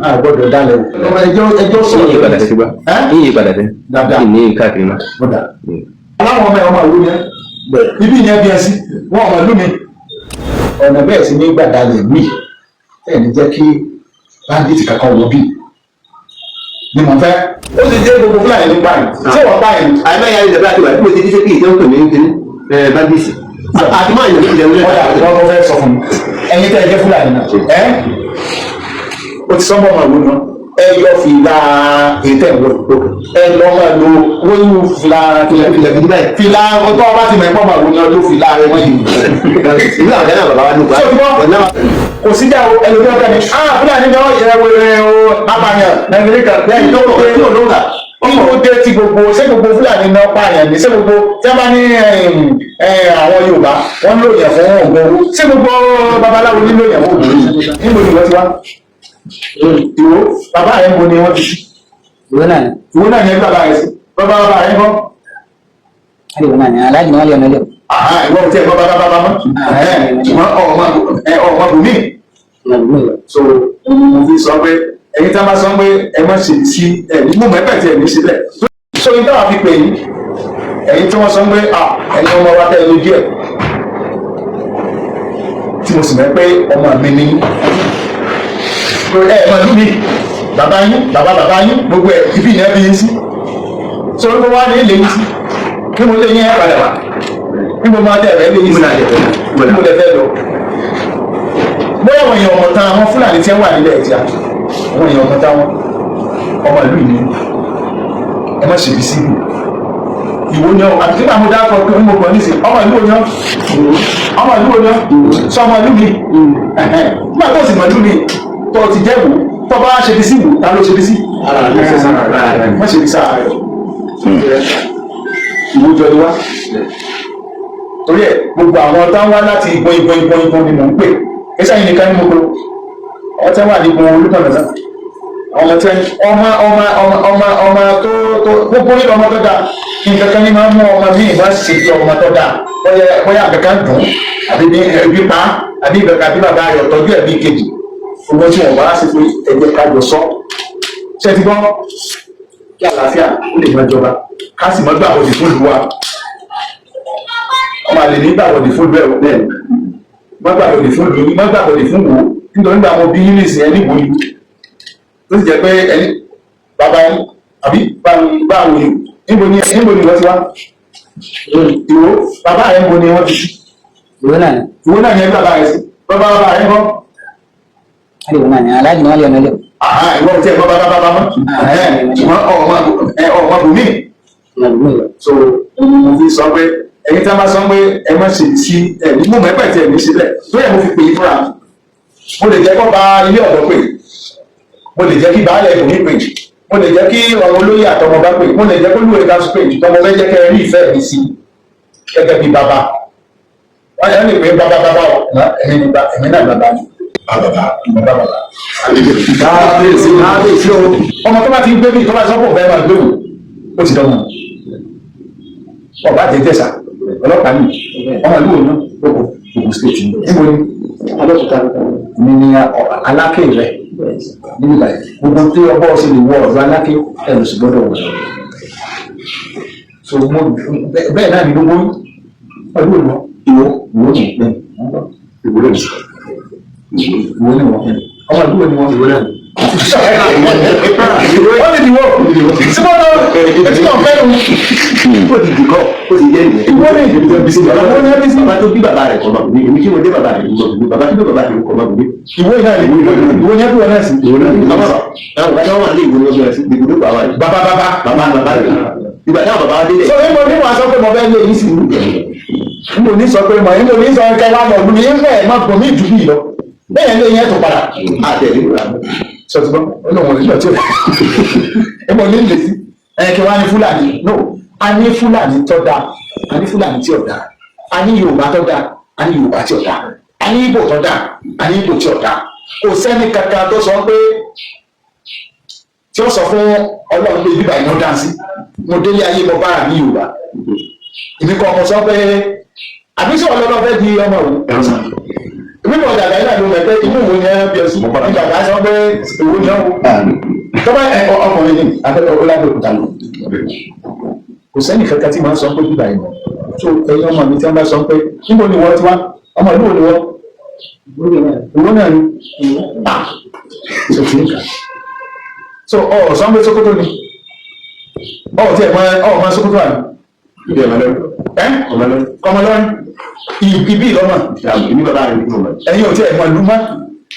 A gbọ́dọ̀ dalẹ̀ o. Ọmọ ẹjọ́ ẹjọ́ sọ̀rọ̀. Yíyí padà sí gbá. Ẹ́? Yíyí padà sí. Dáadáa. Ní káàkiri náà. Bọ́dà. Aláwọ̀ ọmọ ẹ̀ ọmọ ìlú yẹn. Ibi yẹn bí ẹ sí, wọ́n ọmọ ìlú mi. Ọ̀nà bẹ́ẹ̀ sì ní gbàdalẹ̀ mí. Ẹ̀ ní jẹ́ kí bandit kankan wọ bí. Ni mo fẹ́. Ó sì jẹ́ gbogbo Fúlàní ní báyìí. Ṣé wọ́n báyìí? Àìmọ́ ìyá ìjọba àti wà bí mo ti díṣe kí ìjẹun pè mí ní kíní bandits. Àti máa yàn ní ìjẹun Ọ̀dà lẹ́yìn. wọ́n fẹ́ sọ fún mi. Ẹ̀yin tẹ́ ẹ jẹ́ Fúlàní náà. Ẹ́ o ti sọ́nbọ̀ ọmọ ìlú náà. Ẹ yọ fìlà ètò ẹ̀wọ̀. Ẹ lọ́ máa lo wọ́n fìlà Fìlà gidi báyìí. Fìlà ọtọ́ ọba ti mọ̀ ẹ̀pọ̀ máa wò ní ọdún fìlà rẹ̀ wọ́n yìí. Ìlú àwọn dáná bàbá wa ní Ṣé o ti gbọ́? Kò sí jà o, ẹlòmíràn ọ̀gá ni ah Fúlàní ni wọ́n yẹ wẹrẹ o, apààyàn Nàìjíríà lẹ́yìn tó kọ̀ pé kí ló dé tí gbogbo ṣé gbogbo Fúlàní náà pààyàn ní ṣé gbogbo tí wọ́n bá ní àwọn Yorùbá wọ́n ń lò yàn fún oògùn owó, ṣé gbogbo babaláwo ní lò yàn fún oògùn owó? Níbo ni wọ́n ti wá? Ìwó bàbá rẹ̀ ń bo ni wọ́n ti sí? Ìwọ náà ni. Ìwó náà ni ẹgbẹ́ bàbá rẹ̀ sí, bàbá bàbá rẹ̀ ń kọ́? Ìwọ náà ni aláàjì ni wọ́n lé ọ̀nà ilé. Ìwọ ò tí ẹ̀ gbọ́ bàbá bàbá mọ́, ṣùgbọ́n ọmọ bùnmí. So mo fi sọ pé ẹ̀yin tá a bá sọ pé ẹ má ṣe sí ẹ ní mo mẹ́pẹ̀ tí ẹ ní ṣe bẹ́ẹ̀. So yín táwa fi pè yín, ẹ̀yin tí wọ́n sọ pé à ẹ̀yin ọmọ wa tẹ́ ẹ lójú ẹ̀ tí mo sì mọ̀ pé ọmọ mi ní ẹ mọ̀ lú mi, bàbá yín, bàbá bàbá yín, gbogbo ẹ̀ ibi ìyẹn bí yín sí. So wípé wá ní ilé yín sí kí mo lé yín ẹ padà wá kí mo máa tẹ̀ ẹ lé yín sí kí mo lè fẹ́ lọ. Bóyá àwọn èèyàn ọmọ tán, àwọn Fúlàní tí wọ́n wà nílẹ̀ ẹ̀já, àwọn èèyàn ọmọ táwọn ọmọ ìlú yìí, ẹ má ṣe bí síbi ìwò ni ọ àti nígbà mo dákọ pé mo gbọ́ nísìnyí. Ọmọ ìlú wo ni ọ? Ọmọ ìlú wo ni ọ? Sọ ọmọ ìlú mi. Nígbà tó sì mọ ìlú mi tó ti jẹ́ wò, tó bá ṣe bí sí wò, ta ló ṣe bí sí? Má ṣe bí sáà rẹ. Ìwò jọ ni wá. Torí ẹ gbogbo àwọn tó ń wá láti igun igun igun igun ni mò ń pè ẹsẹ yìí nìkan ní mo pè ọ tẹ wà ní igun olùkànnà náà, ọmọ tẹ ọmọ ọmọ ọmọ ọmọ ọmọ tó tó gbogbo nínú ọmọ tó dáa. Nǹkan kan ní máa ń mú ọmọ míì má ṣe bí ọmọ tó dáa, bóyá bóyá nǹkan kan dùn àbí bí ẹbí pa àbí nǹkan kan àbí bàbá rẹ̀ ọ̀tọ́jú ẹ̀bí kejì. Gbogbo tí wọ́n wá sí pé ẹ jẹ́ ká jọ sọ ṣé ti gbọ́ kí àlàáfíà ó lè máa jọba, ká sì má gbà wọlé fún ìlú wa. Ọmọ àlè ní gbà wọlé fún ìlú ẹ̀ bẹ́ẹ̀, má gbà wọlé fún ìlú, má gbà wọlé fún wò, nítorí gbà wọn bí yín nìsín ẹni wò yìí tó sì jẹ́ pé ẹni bàbá yín àbí báwo yìí. Níbo ni wọ́n ti wá? Ìwó bàbá rẹ̀ ń bo ni wọ́n ti sí? Ìwọ náà ni. Ìwó náà ni ẹgbẹ́ bàbá rẹ̀ sí, bàbá bàbá rẹ̀ ń kọ́? Ìwọ náà ni aláàjì ni wọ́n lé ọ̀nà ilé. Ìwọ ò tí ẹ̀ gbọ́ bàbá bàbá mọ́, ṣùgbọ́n ọmọ bùnmí. So mo fi sọ pé ẹ̀yin tá a bá sọ pé ẹ má ṣe sí ẹ ní mo mẹ́pẹ̀ tí ẹ ní ṣe bẹ́ẹ̀ tó yẹ mo fi pè é fúnra. Mo lè jẹ́ kó ba ilé ọ̀dọ́ pè, mo lè jẹ́ kí baálẹ̀ ibòmí pè, mo lè jẹ́ kí ọmọ olóyè àtọmọ bá pè, mo lè jẹ́ kó lóye ká sọ pé tọmọ fẹ́ jẹ́ kẹ́ ẹ rí ìfẹ́ mi sí gẹ́gẹ́ bí bàbá. Wọ́n yẹn lè pè é bàbá bàbá ọ̀ ẹ̀mí ni ẹ̀mí náà bàbá ni bàbá bàbá bàbá. Kábíyèsí, kábíyèsí o. Ọmọ tó bá ti ń gbé bí tó bá sọ́kò fẹ́ máa gbé wò ó ti dánwò ọba àjẹjẹsà ọlọ́pàá ní ọmọ ìlú òun lóko Ògùn State ní níbo ni? Abẹ́òkúta. Mi ní Aláké rẹ níbi báyìí. Gbogbo tí ọbọ̀ ṣe lè wọ ọ̀dọ̀ Aláké ẹ̀ ló sì gbọ́dọ̀ wọ̀. So mo bẹ́ẹ̀ náà ní gbogbo ọdún òun ìwọ ìwọ ní ìpín. Ìwọ lónìí. Ìwọ ní wọn ọmọ ìlú wo ni wọn? Ìwọ náà. Wọ́n ti dìwọ́ síbọ̀dọ̀ etí náà fẹ́ lu. Ó ti dìkọ́, ó ti jẹ́ ìwé. Ìwọ ní ìwọ ní ẹbí sí. Bàbá tó bí bàbá rẹ̀ kọ́ máa bù mí. Èmi tí mo dé bàbá rẹ̀ kọ́ máa bù mí. Bàbá tó bí bàbá rẹ̀ kọ́ máa bù mí. Ìwọ náà ni ìwọ ní ẹbí wọn náà sí. Ìwọ náà ni. Bàbá bàbá tí wọ́n wà ní ìwọ ní ọjọ́ rẹ̀ sí ìgbòdo bàbá rẹ̀. Bàbá bàbá. Bàbá bàbá rẹ̀. Ìgbà táwọn bàbá wa délẹ̀. So níbo ní wàá sọ pé mo fẹ́ lé yín sí? Níbo ní sọ pé mo níbo ní sọ kẹ wá lọ lómi ẹ má gbọ́ mí jù bí lọ bẹ́ẹ̀ lé yẹn tó padà. Àtẹ̀lé. Sọtúbọ olóhùn onígbà tí ó ẹ mọ ní lèsí ẹ kí wọn á ní Fúlàní. No, a ní Fúlàní tó dáa, a ní Fúlàní tí ò dáa, a ní Yorùbá tó dáa, a ní Yorùbá tí ò dáa, a ní Ìgbò tó dáa, a ní Ìgbò tí ò dáa. Kò sẹ́ni kankan tó sọ pé tí ó sọ fún Ọlọ́run pé bíbá iná dá sí. Mo délé ayé, mo bára ní Yorùbá. Èmi kọ́ ọmọ sọ pé àbí sọ ọlọ́lọ́ fẹ́ di ọmọ òun. Mímọ̀ dàgbà yìí náà ló mọ̀ pé inú wo ni ẹ bí ọ sí. Mo padà Ní bàbá sọ pé èwo ni ọ wò. Tọ́ba ẹ ọkùnrin ni abẹ́rẹ́ Ọlábẹ́òkúta lọ. Kò sẹ́ni kankan tí màá sọ pé bíbá yìí mọ̀. So ẹ̀yin ọmọ mi tí wọ́n bá sọ pé níbo ni wọ́n ti wá? Ọmọ ìlú wo ni wọ́n? Ìwọ náà ni. So kì í kà. So ọ̀ sọ pé Sókótó ni. Ọ̀ tí ẹ̀ mọ ọ̀ mọ Sókótó àná. Ibi ẹ̀ máa lọ. Ẹ́ Ọmọ lọ. ọmọ lọ́rin. Ibi ìlọ́mọ Èmi bàbá rẹ̀ ní ọmọ. ẹ̀yin ò tí ẹ̀ mọ ìlú mọ́.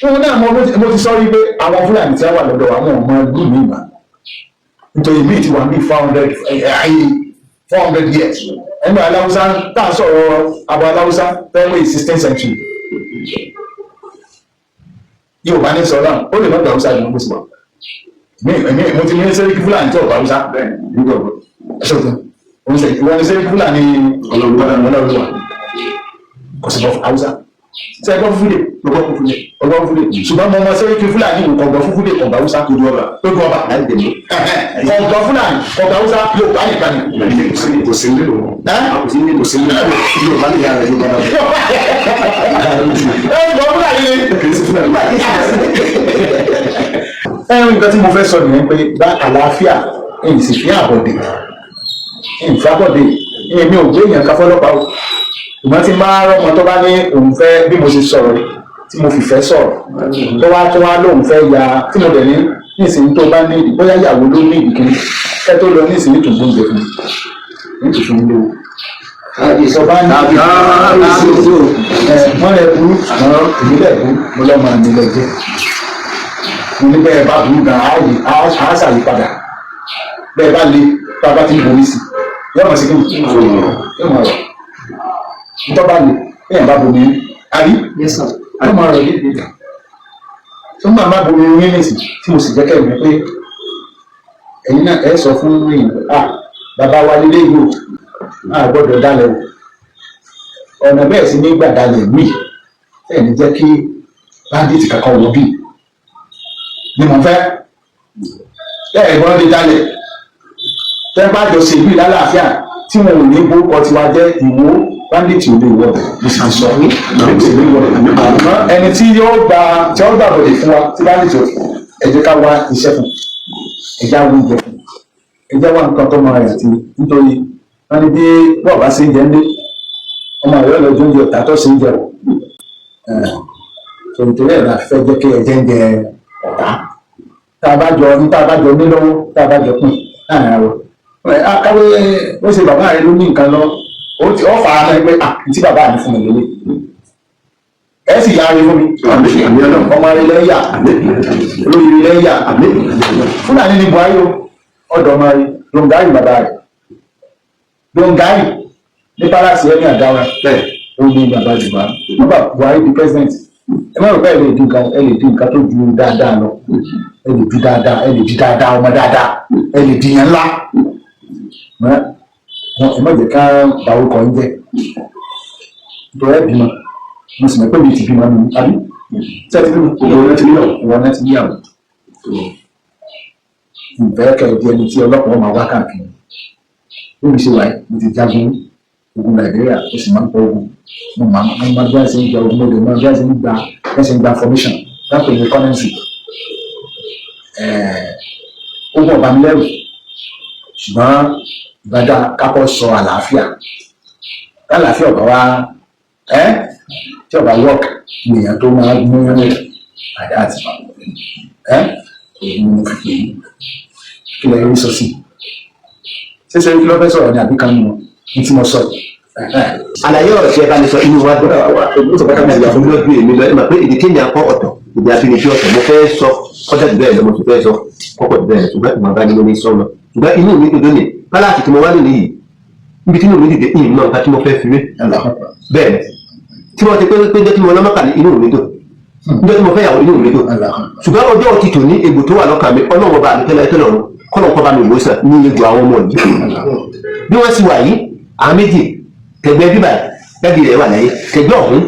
Wọn náà mo ti sọ wípé àwọn Fúlàní tí wọ́n wà lọ́dọ̀ àwọn ọmọ ìlú mi mà. Nítorí míì ti wà ní 400 years. Ẹgbẹ́ Aláwùsá tá a sọ̀rọ̀ àbọ̀ Aláwùsá fẹ́ẹ́ 16th century. Yorùbá ní sọ̀rọ̀ náà ó lè má gba Haúsá ní gbèsè wa. Mi mo ti ní sẹ́ríkì Fúlàní tí ò gba Haúsá. Nígbà wo? Ẹ ṣe òtún. Òun ṣe ìwọ ní sẹ́ríkì Fúlàní Ọlọ́run. Ọlọ́run kò sì bọ́ Haúsá. Ṣé ẹ gbọ́ fúfúdè? Mo gbọ́ fúnfún yẹn. Ọgbọ́n fúfúdè. Ṣùgbọ́n mo mọ sẹ́ríkì Fúlàní kò gbọ́ fúfúdè kò gba Haúsá. Tó dúró bá. Tó dùn ọba. Láti tẹ̀lé. Kò gbọ́ Fúlàní kò gba Haúsá Yorùbá nìkan ni. Kò sí nílò wọn. Ẹ́ Kò sí nílò. Kò sí nílò. Yorùbá ní ìyá rẹ̀ Yorùbá náà. Ẹ gbọ́ Fúlàní ni. Kì í sí Fúlàní. Ẹ nǹkan tí mo fẹ́ sọ nìyẹn pé bá àlàáfíà ẹ̀yìn sì fi àbọ̀dè ìfàbọ̀dè èmi ò gbé èèyàn kan fọlọ́pàá o ṣùgbọ́n tí máa rọ́mọ tó bá ní òun fẹ́ bí mo ṣe sọ̀rọ̀ yìí tí mo fìfẹ́ sọ̀rọ̀ tó wá lóun fẹ́ ya tí mo dẹ̀ ní nísìnyí tó bá ní ìdí bóyá ìyàwó ló ní ìdí kìíní kẹ́ tó lọ nísìnyí tó gbóúnjẹ fún mi ní tòṣù ń léwu. Ìsọba ní ẹ wọ́n lẹ burú ṣùgbọ́n èmi lẹ burú mo lọ́ máa nílẹ̀ jẹ́ mo ní bẹ́ẹ̀ bá burú gan á ṣàyípadà bẹ́ẹ̀ bá le tá a bá ti ń bomi sí yóò mọ̀ sí kí ni yóò mọ̀ rọ̀ ntọ́ bá le bẹ́ẹ̀ bá bomi àbí Yes, sir. yóò mọ̀ rọ̀ yìí tó ń bá má bomi rí nísì tí mo sì jẹ́ kẹ́mi pé ẹ̀yin náà ẹ sọ fún yìí ah bàbá wa lílé yìí o a gbọ́dọ̀ dalẹ̀ o ọ̀nà bẹ́ẹ̀ sì ní gbà dalẹ̀ mí ẹ̀ ní jẹ́ kí bandit kankan wọ bí ni mo fẹ́ ẹ̀ gbọ́dọ̀ lè dalẹ̀ tẹ́ bá jọ ṣe ìlú ìlàlàáfíà tí wọn ò ní borúkọ tiwa jẹ́ Ìwó bandit ò lè wọ bẹ̀ mo sì ti sọ mo sì ní wọ bẹ̀ àmọ́ ẹni tí yóò gba tí ó gbà bọ̀dẹ̀ fún wa tí bandit ò ẹ jẹ́ ká wá iṣẹ́ fún ẹ jẹ́ àwọn oúnjẹ fún ẹ jẹ́ wá nǹkan tó máa rẹ̀ àti nítorí wọ́n ní bí bọ́ọ̀ bá ṣe ń jẹ ńlé ọmọ rẹ̀ lọ́jọ́ oúnjẹ ọ̀tá tó ṣe ń jẹ wọ̀ nítorí ẹ̀ la fẹ́ jẹ́ kí ẹ jẹ́ ń jẹ ọ̀tá tá a bá jọ ní tá a bá jọ ní lọ́wọ́ tá a bá jọ pín láàrin ara wa akáwé ó ṣe bàbá rẹ ló ní nǹkan lọ ó ti ó fara mọ́ ẹ pé ah tí bàbá mi fún mi lélẹ̀ ẹ sì yára fún mi ọmọ rẹ lẹ́yà olóyè lẹ́yà Fúlàní ni Buhari o ọ̀dọ̀ ọmọ rẹ Dongari bàbá rẹ Dongari ní palace ẹni àdáwà ó ní bàbá jùlọ nígbà Buhari di president ẹ má rò pé ẹ lè di nǹkan ẹ lè di nǹkan tó ju dáadáa lọ ẹ lè di dáadáa ẹ lè di dáadáa ọmọ dáadáa ẹ lè di yẹn ńlá ẹ má jẹ́ ká ba orúkọ yín jẹ́ nítorí ẹ bímọ mo sì mọ̀ pé mi ti bímọ mi àbí tí ẹ ti bímọ Ìwọ náà ti níyàwó. ìwọ náà ti níyàwó ìfẹ́ kẹ́ ẹ di ẹni tí ọlọ́pàá máa wá káàkiri bí mi ṣe wà yìí mo ti jagun ogun Nàìjíríà ó sì máa ń pọ ogun mo máa mo máa bí wọ́n ṣe ń gba ogun mo lè máa bí wọ́n ṣe ń gba bí wọ́n ṣe ń gba formation lápò ní currency ogun ọba mi lẹ́rù ṣùgbọ́n ìbádá kápọ̀ sọ àlàáfíà àlàáfíà ọba wa ẹ́ tí ọba work nìyẹn tó máa mú àdá àti ẹ́ òun ni mo fi pè é kí lè rí sọ sí i ṣé ṣe kí ló fẹ́ sọ̀rọ̀ ní àbí kan nù ní tí mo sọ yìí. Àlàyé ọ̀rọ̀ tí ẹ bá ní sọ inú wa dùn. Ó sọ pé ká máa yà fún mi. Lójú èmi lọ, ẹ mọ̀ pé èdè kéèyàn kọ́ ọ̀tọ̀, èdè àbínibí ọ̀tọ̀, mo fẹ́ sọ kọ́jà jù bẹ́ẹ̀ lọ, mo ti fẹ́ sọ kọ́kọ́ jù bẹ́ẹ̀ lọ, ṣùgbọ́n ìmọ̀ bá ní mo ní sọ lọ. Ṣùgbọ́n inú mi dùn lónìí, pálásì tí mo wá lónìí yìí, níbi tí inú mi dìde, ìmọ̀ nǹkan tí mo fẹ́ fi wé. Bẹ́ẹ̀ tí wọ́n ti pé pé jẹ́ tí mo lọ́mọ́kà ní inú mi dùn. Níjọ́ tí mo fẹ́ yàwó inú mi dùn. Ṣùgbọ́n ọjọ́ ti tò ní egbò tó wà lọ́kàn mi, Ọlọ́run ọba mi tẹ́lẹ̀ tẹ́lẹ̀ ọ̀run, kọ́nà kọ́ bá mi wò sàn ní egbò àwọn ọmọ yìí. Bí wọ́n sì wà yìí, àwọn méjì tẹ̀gbẹ́ bíbà bẹ́ẹ̀ni rẹ̀ wà láyé, tẹ̀gbẹ́ ọ̀hún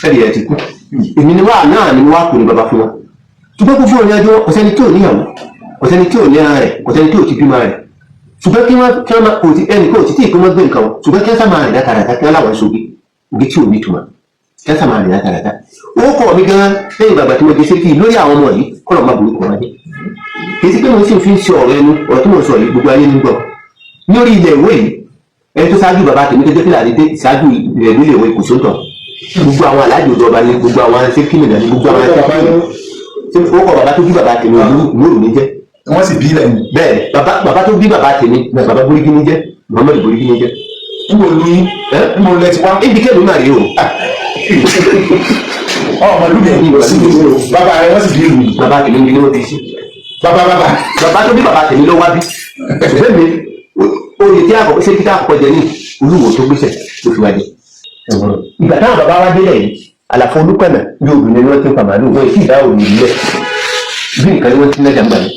bẹ́ẹ̀ni rẹ̀ ti kú. Èmi ni wà náà ni wà kù ní baba fún wọn. Ṣùgbọ́n kó fún ọ̀rìn àjò kò sẹ́ni tí ò níyàwó, kò sẹ́ni tí ò ní ara rẹ̀, kò sẹ́ni tí ò ti bímọ rẹ̀. Ṣùgbọ́n kí wọ́n kí wọ́n máa kò tí ẹnì kò tí tí ìpín wọn gbé nǹkan wọn. Ṣùgbọ́n kí wọ́n sá máa rìn látara kí wọ́n láwọn ṣoge, oge tí ò ní ìtumọ̀. Kẹsàn máa rìn látàràtà ó kọ̀ mí gan lẹ́yìn bàbá tí mo di sékì lórí àwọn ọmọ yìí kọ́lọ̀ má burúkú wọn dé. Kì í sí pé mo sì fi ń ṣe ọ̀rọ̀ ẹnu, ọ̀rọ̀ tí mo sọ yìí gbogbo ayé ń gbọ́. Ní orí ilẹ̀ ìwé yìí, ẹni tó ṣáájú bàbá tèmi tó jẹ́ fìlà dé ṣáájú rẹ̀ nílé ìwé kò sóńtọ̀. Gbogbo àwọn aláàjì odò ọba ni gbogbo àwọn sékìmì náà ni gbogbo àwọn sékìmì. Ó kọ bàbá tó bí bàbá tèmi òmùrù ní jẹ́. Wọ́n sì bí ilẹ̀ yìí. Bẹ́ẹ̀, bàbá tó bí bàbá tèmi, bàbá Boríkí ní jẹ́, Muhammadu Boríkí ní jẹ́. Níbo lu yín? Níbo lẹ ti wá? Ibi kẹ́mi máa rí o. Ọmọ ìlú mi kò sí ìlú bàbá rẹ, wọ́n sì bí ìlú. Bàbá tèmi ni wọ́n ti sí. Bàbá bàbá. Bàbá tó bí bàbá tèmi ló wá bí. Ṣùgbọ́n mi oyè tí àkọ́kọ́ ṣé kíkà àkọ́kọ́ jẹ ní olúwo tó gbéṣẹ̀ ló fi wá jẹ. Ìgbà táwọn bàbá wa délẹ̀ yìí, àlàfo olúkànnà bí obìnrin ni wọ́n ti ń pa màálù, wọ́n sì dá òòlù nílẹ̀. Bí nǹkan ni wọ́n ti ń nájà ń gbà ní.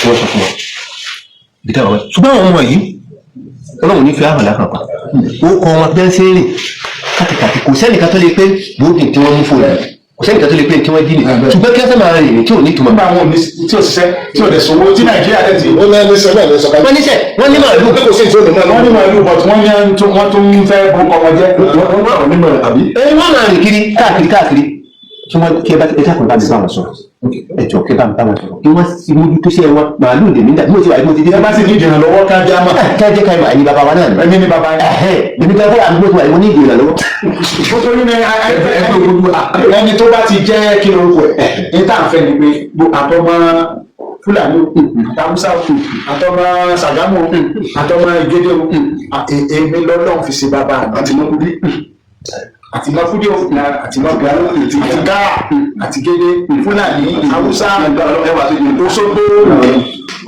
Wọ́n sọ fún wọn. Ibi táwọn wá. Ṣùgbọ́n àwọn ọmọ yìí, Ọlọ́run ní fi àhàn lákàn pa. Ó kọ wọn bí wọ́n ṣe ń rìn kàtìkàtì, kò sẹ́nìkan tó lè pé gbòógì tí wọ́n mú fóònù, kò sẹ́nìkan tó lè pé tí wọ́n jí ni, ṣùgbọ́n kí wọ́n máa rìn ní tí ò ní ìtumọ̀. Nígbà àwọn òní tí ò ṣiṣẹ́, tí ò dẹ̀ sówó tí Nàìjíríà dẹ̀ ti. Ó ní ẹni sọ náà ló sọ ká. Wọ́n níṣẹ́, wọ́n ní màálù. Pé kò sí ìṣòro náà. Wọ́n ní màálù, but wọ́n ní wọ́n tún ń fẹ́ borúkọ wọn jẹ́. Wọ́n wà onímọ̀ àbí. Ẹ wọ́n máa rìn kiri káàkiri káàkiri tí wọ́n kí ẹ bá ẹ dákun bá mi bá wọn sọ̀rọ̀, ẹ jọ kí ẹ bá mi bá wọn sọ̀rọ̀ kí wọ́n sì mójútó sí ẹ wọn màálù lè mí dà bí mo ti wà bí mo ti dé. Ẹ bá sì ní ìdìrànlọ́wọ́ ká bí a mọ̀. Ká jẹ́ ká ẹ̀yin bàbá wa náà ni. Ẹ̀mí ni bàbá yẹn. Èmi kan fúnra mi mo ti wà mo ní ìdìrànlọ́wọ́. Gbogbo yín ni ẹni tó bá ti jẹ́ kí lorúkọ ẹ̀ ní tá à ń fẹ́ ni pé àtọmọ Fúlàní o, àtàwùsá o, àtọmọ Ṣàgámù o, àtọmọ Ìgédé o, èmi lọ́lọ́run fi ṣe bàbá mi. Àti mọ́kúdí. Àti mọ́kúdí o, àti mọ́kúdí, àti Gáà, àti Gédé, Fúlàní, Haúsá, Òṣogbo,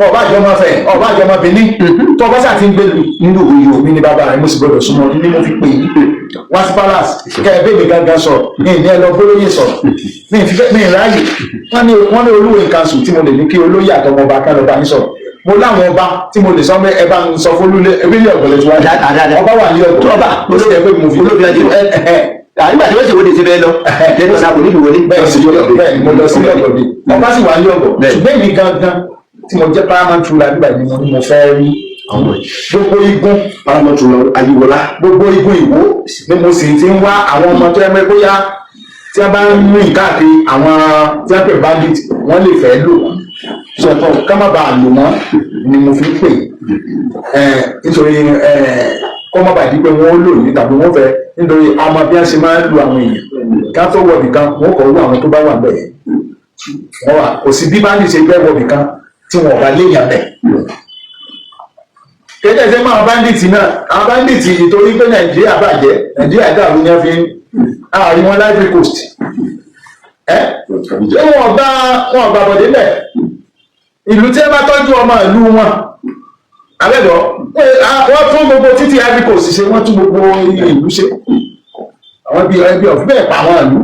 ọba àjọmọ Ifẹ̀, ọba àjọmọ Benin, tó ọba sáà ti ń gbèlú Nínú òwe yìí o. mi ni bàbá rẹ, mo sì gbọ́dọ̀ súnmọ́ ní mo fi pè yín wá sí palace kẹ ẹ bẹ́ẹ̀ mi gangan sọ̀rọ̀ ní ìní ẹ lọ bólóyè sọ̀rọ̀ ní ìfífẹ́ ní ìráyè. Wọ́n ní olúwo nǹkan sùn tí mo lè ní kí olóyè àtọmọ ọba kan lọ bá yín sọ̀rọ̀. Mo láwọn ọba tí mo lè sọ pé ẹ bá ń sọ fún olúlé ebílẹ̀ ọ̀gbọ̀lẹ̀ tí wọ́n ọba wà ní ọgbọ̀n Ọba. ó sì yẹ pé mo fi Olóbi ajé. Nígbà tí wọ́n ṣe wọlé ti bẹ́ẹ̀ lọ lẹ́nu ọ̀nà kò níbi wọlé. Bẹ́ẹ̀ ni mo lọ sí ọ̀gbọ̀n, ọba sì wà ní ọ̀gbọ̀n. Bẹ́ẹ̀. Ṣùgbọ́n èmi gangan tí mo jẹ́ paramount ruler nígbà yìí ni mo fẹ́ rí gbogbo igun Paramount ruler Ayíwọlá. Gbogbo igun Ìwó ni mo sì ti ń wá àwọn ọmọ tó yẹ pé bóyá tí wọ́n bá ń rìn káàkiri, àwọn tí wọ́n pè bandit, wọ́n lè fẹ́ lò wọ́n sọ̀tọ̀ ká má bàa lò wọ́n ni mo fi ń pè ẹ̀, nítorí ẹ̀ kó má bàa di pé wọ́n ó lò yìí tàbí wọ́n fẹ́, nítorí àmọ́ bí wọ́n ṣe máa ń lu àwọn èèyàn ká tó wọ̀ nìkan, wọ́n kọ̀ wú àwọn tó bá wà bẹ́ẹ̀ wọ́n wà. Kò sí bí bandit ṣe fẹ́ wọ̀ nìkan tí wọ́n bá léèyàn bẹ́ẹ̀. Kéde ṣe máa bandit náà, àwọn bandit ìtorí pé Nàìjíríà bàjẹ́, Nàìjíríà dàrú ní wọ́n fi ń àárín wọn Ivory Coast ẹ ṣé wọn bá bọ̀dé bẹ̀. Ìlú tí ẹ bá tọ́jú ọmọ ìlú wọn abẹ́bọ̀, wọ́n tún gbogbo títí Ivory Coast ṣe, wọ́n tún gbogbo ìlú ṣe, àwọn bíi ẹbí ọ̀fun bẹ́ẹ̀ pa àwọn ìlú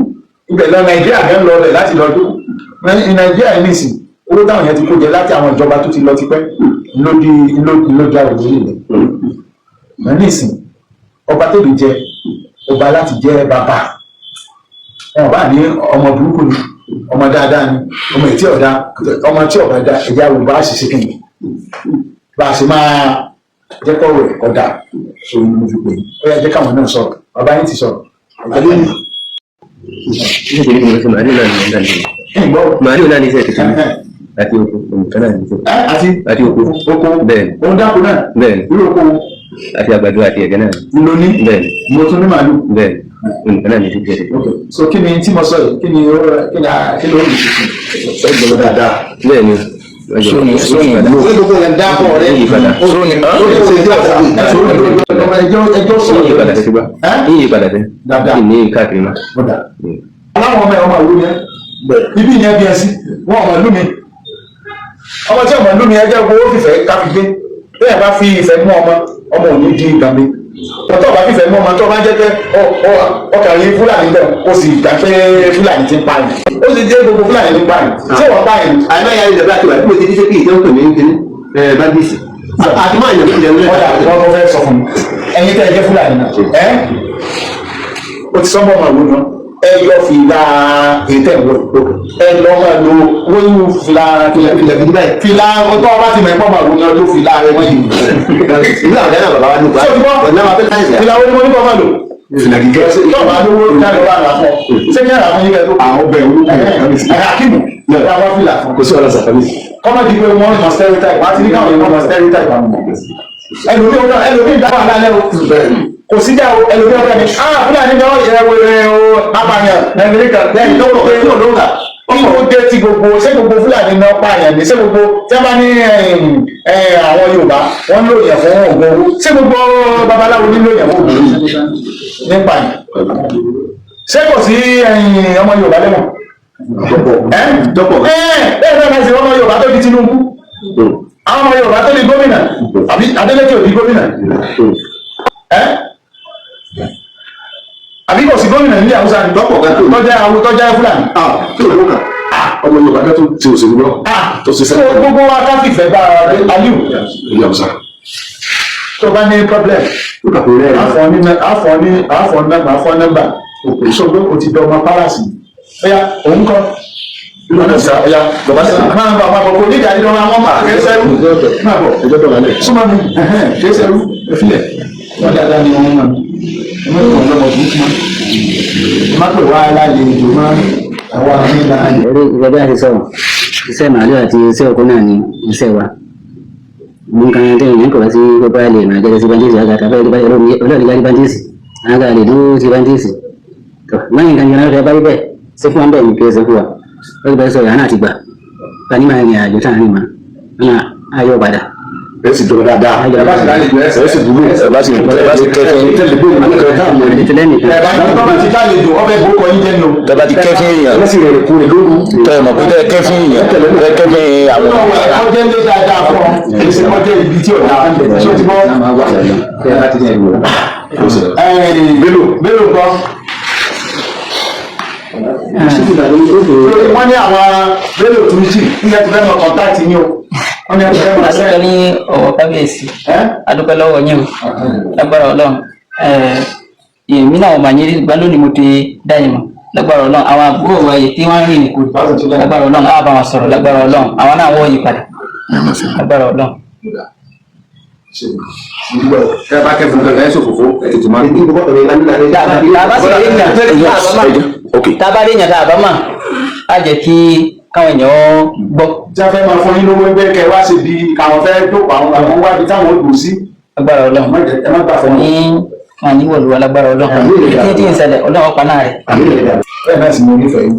ibẹ̀ lọ. Nàìjíríà gan lọ bẹ̀ láti lọ dúkù ní Nàìjíríà yìí nìsín. Owó táwọn yẹn ti kó jẹ láti àwọn ìjọba tó ti lọ tipẹ́ lódì lódì àwọn ìlú ilẹ̀ nísìn. Ọba tó lè jẹ ọba láti jẹ bàbá wọn bá ní ọmọ burúkú ni, ọmọ dáadáa ni, ọmọ ètí ọ̀dá, ọmọ tí ọba dá ẹ̀já wo bá ṣe ṣe kí ni bá a ṣe máa jẹ́ kọ́rọ̀ ẹ̀kọ́ dà so ni mo fi pè é. Ó yẹ jẹ́ káwọn náà sọ̀rọ̀, bàbá yín ti sọ̀rọ̀. Ṣé ìṣèlú mo ṣe màálù náà ní ọ̀dà ní. Ìgbọ́. Màálù náà ní iṣẹ́ tuntun àti oko nǹkan náà ní iṣẹ́. Àti àti oko. Oko. Bẹ́ẹ̀ ni. Òun dáko náà. Bẹ́ẹ̀ ni. Irú oko wo? Àti àgbàdo àti ẹ̀gẹ́ náà. Ló ní. Bẹ́ẹ̀ ni. Mo tún ní màálù. Bẹ́ẹ̀ ni, nǹkan náà ní iṣẹ́ tuntun. Ok, so kí ni tí mo sọ yìí, kí ni ó kí ni kí ló ń ṣe? Ẹ gbọ́dọ̀ dáadáa. Bẹ́ẹ̀ ni. Sóni, sóni. Ó ní gbogbo yẹn dápọ̀ rẹ. Yíyí padà. Sóni. Ó ní ṣe tí ọ̀dà. Ẹjọ́ ẹjọ́ sọ̀rọ̀. Yíyí padà sí gbá. Ẹ́? Yíyí padà sí. Dáadáa. Kí ní káàkiri náà. Bọ́dà aláwọ̀ ọmọ ẹ̀ ọmọ ìlú yẹn ibi yẹn bí ẹ sí wọn ọmọ ìlú mi, ọmọ tí ọmọ ìlú mi ẹjẹ́ owó fìfẹ́ ká fi gbé bẹ́ẹ̀ bá fi ìfẹ́ mú ọmọ, ọmọ ò ní di gbàgbé tọ́tọ́ bá fìfẹ́ mú ọmọ tó bá jẹ́ pé ọkàn yìí Fúlàní bẹ́ẹ̀ ó sì gbà pé Fúlàní ti ń pààyàn, ó sì jẹ́ gbogbo Fúlàní ti ń pààyàn tí wọ́n pààyàn. Àìmọ́ ìyá ilẹ̀ bá ti wà bí mo ti díṣe kí ìjọ ń pè mí ní kíní bandits. Àti máa yàn mí jẹun Ọ̀dà lẹ́ka. wọn fẹ́ sọ fún mi, ẹ̀yin tẹ́ ẹ jẹ́ Fúlàní náà ẹ́ o ti sọ́nbọ̀ máa wò náà, ẹ yọ fìlà ètò ẹ̀wọ̀, ẹ lọ máa lo wọ́n fìlà Fìlà gidi báyìí. Fìlà ọtọ́ ọba ti mọ̀ ẹ̀pọ̀ máa wò náà ló fìlà rẹ wọ́n yìí. Ìlú àwọn dáná bàbá wa ní Ṣé o ti gbọ́? ọ̀nà máa fẹ́ láìsí. Fìlà wo ni mo ní kọ́ máa lò? Fìlà gígẹ́. Tọ́ọ̀bù alówó jáde wà rà fún ọ. Ṣé kí àrà fún yín kẹ́ tó? Àwọn ọbẹ̀ olókùn kábíyèsí. Akíìmù wà wá fìlà fún. Kò sí ọ̀rọ̀ sàkábíyèsí. Kọ́mọ̀ di pé wọ́n mọ̀ stereotype, wọ́n á ti ní káwọn èèyàn mọ̀ stereotype àwọn ọmọ. Ẹlòmíì ọ̀dọ́ ẹlòmíì dá wà lálẹ́ o. Kò sí já o, ẹlòmíì ọ̀dọ́ ni. Ah, Fúlàní ni wọ́n yẹ wẹrẹ o, apààyàn, Nàìjíríà, lẹ́yìn tó rò pé yóò lóògà. Kí ló dé tí gbogbo ṣé gbogbo Fúlàní náà pààyàn ní ṣé gbogbo tí wọ́n bá ní àwọn Yorùbá wọ́n ń lò yàn fún oògùn owó, ṣé gbogbo babaláwo ní lò yàn fún oògùn owó nípa yìí? Ṣé kò sí ọmọ Yorùbá lẹ́wọ̀n? Dọ́pọ̀. Bẹ́ẹ̀ náà láti ọmọ Yorùbá tó di Tinubu, àwọn ọmọ Yorùbá tó di gómìnà, àbí Adeleke ò di gómìnà, àbí kò sí gómìnà nílẹ̀ Haúsá ni? Dọ́pọ̀ gan tó. Tọ́jà àwọn tọ́jà Fúlàní. Ah, tí ò lóka. Ọmọ Yorùbá kan tó ti òṣèlú lọ. Tó ṣe So sẹ́yìn. gbogbo wa ká fìfẹ́ bá ara rẹ Aliu. Ilé Haúsá. Tó bá ní problem, Ó kà fún rẹ̀. àfọ̀ ní àfọ̀ ní àfọ̀ nọ́mbà àfọ̀ nọ́mbà sọgbọ́n o ti dọ̀ ọmọ pálásì ọ̀yà òun kọ́ lọ́nà ìsà ọ̀yà bàbá sí máa ń bọ̀ máa bọ̀ kò ní ìjà nínú àwọn ọmọ akẹ́sẹ́rú máa bọ̀. Ẹjọ́ dọ̀là lẹ̀. Súnmọ́ mi, kẹ́sẹ́rú ẹ̀fílẹ̀ wọ́n dáadáa ni wọ́n mọ̀ mí. Ẹ má pè wọ́n lọ́mọ burúkú mọ́, ẹ má pè wá lálejò mọ́, àwa ní lálejò. Eré ìgbẹ́ bí a ti sọ̀rọ̀, iṣẹ́ màálù àti iṣẹ́ oko náà ni iṣẹ́ wa. Mo ń kan tẹ́yìn ní kò bá sí gbogbo àlè máa jẹ́ sí bandits àgàtà bẹ́ẹ̀ ní olóòlì gárí bandits àgà lè dúró sí bandits. Tó lẹ́yìn kan yẹn lọ́dọ̀ bá rí bẹ́ẹ̀ ṣé fún wa bẹ́ẹ̀ ni kí ẹ ṣe fún wa. Ó ti bẹ́ẹ̀ sọ̀rọ̀ àná àti gbà. Bani máa rìn àjò táà rìn mà. Ọ̀nà ayọ̀ padà. Ẹ sì dọ̀rọ̀ dáadáa. Ayọ̀ Ẹ bá sì lálejò ẹ Ẹ sì dúró. Ẹ bá sì ẹ bá sì kẹ́fín Tẹ̀lé bóyá ìlú kan táwọn ẹni. Tẹ́lẹ̀ nìkan. Ẹ bá ní bá ti lálejò ọbẹ̀ ìbókọ yín jẹ́ ni o. Tẹ́ bá ti kẹ́fín èèyàn, Ẹ sì rẹ̀ kúrè lóru. tẹ́ ẹ mọ̀ pé tẹ́ ẹ kẹ́fín èèyàn, tẹ́ ẹ kẹ́fín àwọn Ọjọ́ ilé dáadáa fún ọ, kì í ṣe ọjọ́ ibi tí ò dáa ṣé o ti bọ́. Bello Bello nǹkan. Wọ́n ní àwọn Bello Tunji ní ẹ ti fẹ́ mọ kọ́ńtáàtì yín o, wọ́n ní ẹ ti fẹ́ mọ Adúpẹ́ sẹ́ẹ̀. ní ọwọ́ kábíyèsí, adúpẹ́ lọ́wọ́ yín o, lágbára Ọlọ́run. Èmi náà mà yín rí gbá lónìí, mo ti dá yín mọ̀. Lágbára Ọlọ́run, àwọn àbúrò wa yìí tí wọ́n ń rìn nìkú, lágbára Ọlọ́run á bá wọn sọ̀rọ̀, lágbára Ọlọ́run àwọn náà wọ́n yí padà, lágbára Ọlọ́run. Ẹ bá kẹ́fún kankan ẹ sòfófó ẹ tètè máa. Ìdí gbogbo ọ̀rẹ́ ìlànà ìlànà. Tá a bá sì rí èèyàn tá a bá mà, Ok. tá a bá rí èèyàn tá a bá mà á jẹ́ kí káwọn èèyàn gbọ́. Tí a fẹ́ máa fún yín lówó ẹgbẹ́ kẹ wá sí bí àwọn fẹ́ jókòó, àwọn àwọn wábi táwọn ó dùn sí. Lágbára Ọlọ́run Ẹ má gbà fún ní wọn ní wọ̀lúwa, lágbára Ọlọ́run kí tí ń ṣẹlẹ̀ Ọlọ́run ọ̀pá náà rẹ̀. Bẹ́ẹ̀ náà sì mo nífẹ̀ẹ́ yín,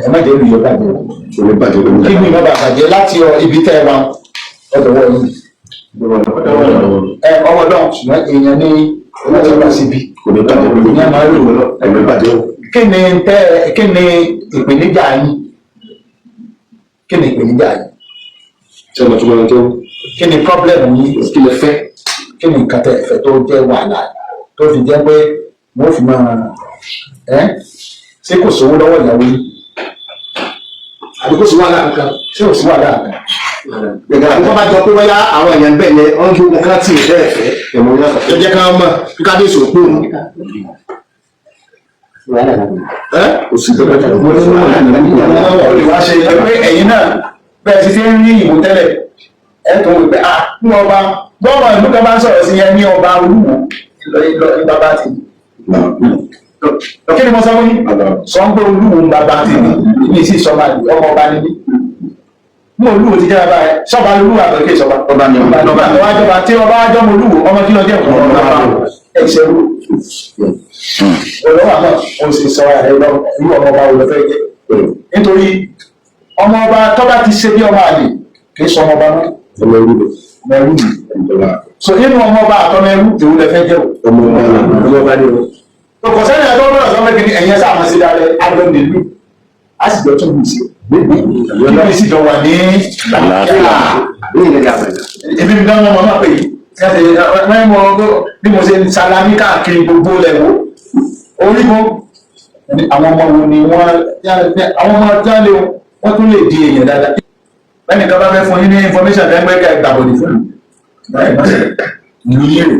ẹ má jẹ́ olùyọ̀ bàjẹ́ o. Kò ní bàjẹ́ pẹ̀lú Kí ni ìmọ̀ bàjẹ́ láti ibi tẹ́ ẹ wá ọ̀dọ̀wọ́ yìí ẹ ọwọ́ náà, ṣùgbọ́n èèyàn ní ọlọ́jọ́ bá síbi Kò ní bàjẹ́ pẹ̀lú ní àmọ́ rò lọ. Kò ní bàjẹ́ o. Kí ni tẹ́ kí ni ìpèníjà yín? Kí ni ìpèníjà yín? Ṣé ọmọ tó máa ń tó? Kí ni problem yín? Kí lẹ fẹ́? Kí ni nǹkan tẹ́ ẹ fẹ́ tó jẹ́ wàhálà tó fi jẹ́ pé wọ́n fi máa ẹ́ ṣé kò sówó lọ́wọ́ ìyàwó yín? Àbí kò sí wàhálà kankan? Ṣé kò sí wàhálà kan? Gbẹ̀gbẹ̀ àti wọ́n bá jọ pé bóyá àwọn èèyàn bẹ́ẹ̀ yẹn wọ́n ń gbé wọn kan tí ì bẹ́ẹ̀ fẹ́. Ẹ̀mọ́ ní àkàtà. Ẹ jẹ́ ká mọ̀ kí kábíyèsí òpó òun. Wàhálà náà. Ẹ́ Kò sí kankan tó mo ní wọ́n lè wá ṣe pé ẹ̀yin náà bẹ́ẹ̀ ti ṣe ń rí ìwò tẹ́lẹ̀ ẹ̀ tó wí pé ah ní ọba gbọ́mọ ìlú kan bá ń sọ̀rọ̀ sí yẹn ní ọba olúwo lọ ní bàbá ti kí ni mo sọ fún yín sọ ń pé olúwo ń bàbá ti ní ní sí sọba ọmọ ọba níbí mú olúwo ti jẹ́ bàbá rẹ sọba olúwo àbẹ̀kẹ́ sọba Ọba ni ọba. ọba tó wá jọba tí ọba wá jọmọ olúwo ọmọ kí ló jẹ́ ọmọ ọba ẹ̀ ṣe rú olówó àmọ́ o sì sọ ẹ lọ irú ọmọ ọba wo ló fẹ́ jẹ́, nítorí ọmọ ọba tó bá ti ṣe bí ọmọ àlè kì í sọ ọmọ ọba mọ́. Ọmọ ẹrú ni. Ọmọ ẹrú ni. So nínú ọmọ ọba àtọmọ ẹrú, èwo lẹ fẹ́ jẹ́ o? Ọmọ ọba ni. Ọmọ ọba ni o. Kò sẹ́ni ẹ̀dọ́ gbọ́dọ̀ sọ pé kí ni ẹ̀yin sáà máa ṣe dáadẹ́ adọ́ nílùú á sì jọ tún bù sí kí ni sì jọ wà ní Àlàáfíà. Ní ìlẹ̀ àbẹ̀lẹ̀. Ebi mi náà wọn máa pè é bí mo ṣe ń salami káàkiri gbogbo lẹ́wọ́ orígun àwọn ọmọ wo ni wọ́n àwọn ọmọ tí wọ́n lè wọ́n tún lè di èèyàn dáadáa lẹ́nu kan bá fẹ́ fún yín ní information fẹ́ gbẹ́gẹ́ ìgbàbọ̀dì fún mi ìlú yìí rè.